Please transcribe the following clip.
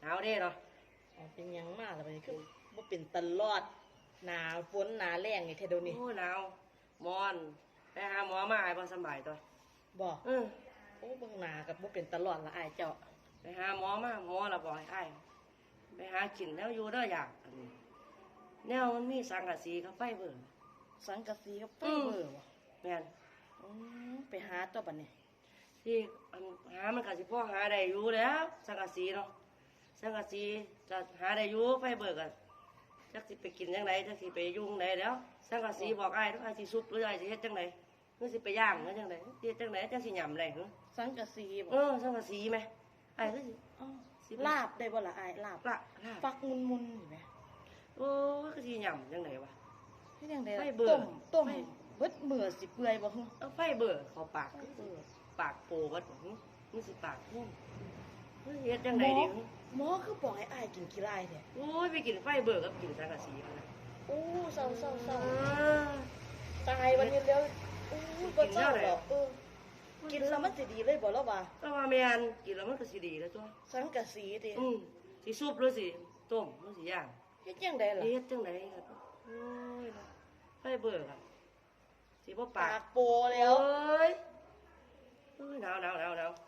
ໜາວເດ້ເນາະ. ເອົາ ເປັນຫຍັງມາລະບາດນີ້ ຄືບໍ່ເປັນຕະຫຼອດ ໜາຝົນໜາແລ້ງນີ້ແທ້ດຽວນີ້? ໂອ້ ໜາວ. ໝໍ ໄປຫາໝໍມາ ອ້າຍບໍ່ສະບາຍຕົວະ. ບໍ່? ເອີ. ໂອ້ ເບິ່ງໜ້າກໍບໍ່ເປັນຕາຫຼອດລະອ້າຍເຈົ້າ. ໄປຫາໝໍມາ ໝໍລະບອກໃຫ້ອ້າຍໄປຫາກິນແນວຢູ່ເດີ ຢາກ ອັນ ແນວມັນມີສັງກະສີກັບໄຟເບີ. ສັງກະສີກັບໄຟເບີບໍ່? ແມ່ນ. ອືມ ໄປຫາຕົວະບັດນີ້. ຊິ ອັນ ຫາມັນກໍຊິພໍຫາໄດ້ຢູ່ແຫຼ້ວ ສັງກະສີເນາະ. ສັງກະສີກໍຫາໄດ້ຢູ່ ໄຟເບີກໍຈັກຊິໄປກິນຈັ່ງໃດ ຈັກຊິໄປຢູ່ໃດແຫຼ້ວ. ສັງກະສີບອກອ້າຍເດີ້ ອ້າຍຊິຊຸບ ຫຼືອ້າຍຊິເຮັດຈັ່ງໃດ? ຄືຊິໄປຍ່າງ ຫຼືຈັ່ງໃດ? ຊິເຮັດຈັ່ງໃດ ຈັ່ງຊິຫຍ້ຳໄດ້ຫື? ສັງກະສີບໍ? ເອີ ສັງກະສີແໝ່. ອ້າຍຄືຊິ ເອົ້າ ຊິລາບໄດ້ບໍ່ລະອ້າຍ? ລາບ ລາບ ຟັກມຸນໆນີ້ແໝ່. ໂອ້ຍ ຄືຊິຫຍ້ຳຈັ່ງໃດວະ? ເຮັດຈັ່ງໃດລະ? ໄຟເບີ ຕົ້ມ ຕົ້ມເບິດມື້ຊິເປື່ອຍບໍ່ຫື? ເອົາໄຟເບີເຂົ້າປາກ ປາກໂປເບິດບໍ່ຫື? ມັນຊິປາກໂພງ ມັນຊິເຮັດຈັ່ງໃດດີຫື? ໝໍ ໝໍຄືບອກໃຫ້ອ້າຍກິນຂີ້ລາຍແທ້? ໂອ້ຍ ໄປກິນໄຟເບີກັບກິນສັງກະສີຫັ້ນນະ. ໂອ້ ເຊົາໆໆ ຕາຍບັດນີ້ແລ້ວ. ໂອ້ຍ ບໍ່ເຊົາດອກ. ເອີ ກິນແລ້ວມັນຊິດີເລີຍບໍ່ລາວວ່າ? ລາວວ່າແມ່ນ ກິນແລ້ວມັນກໍຊິດີແລ້ວຕົວະ. ສັງກະສີຕິ? ອືມ ຊິຊຸບ ຫຼືຊິຕົ້ມ ຫຼືຊິຍ່າງ? ເຮັດຈັ່ງໃດລະ? ເຮັດຈັ່ງໃດລະ? ໂອ້ຍ ໄຟເບີກໍຊິບໍ່ປາກ ປາກໂປແລ້ວ. ໂອ້ຍ ໂອ້ຍ ໜາວໆໆ.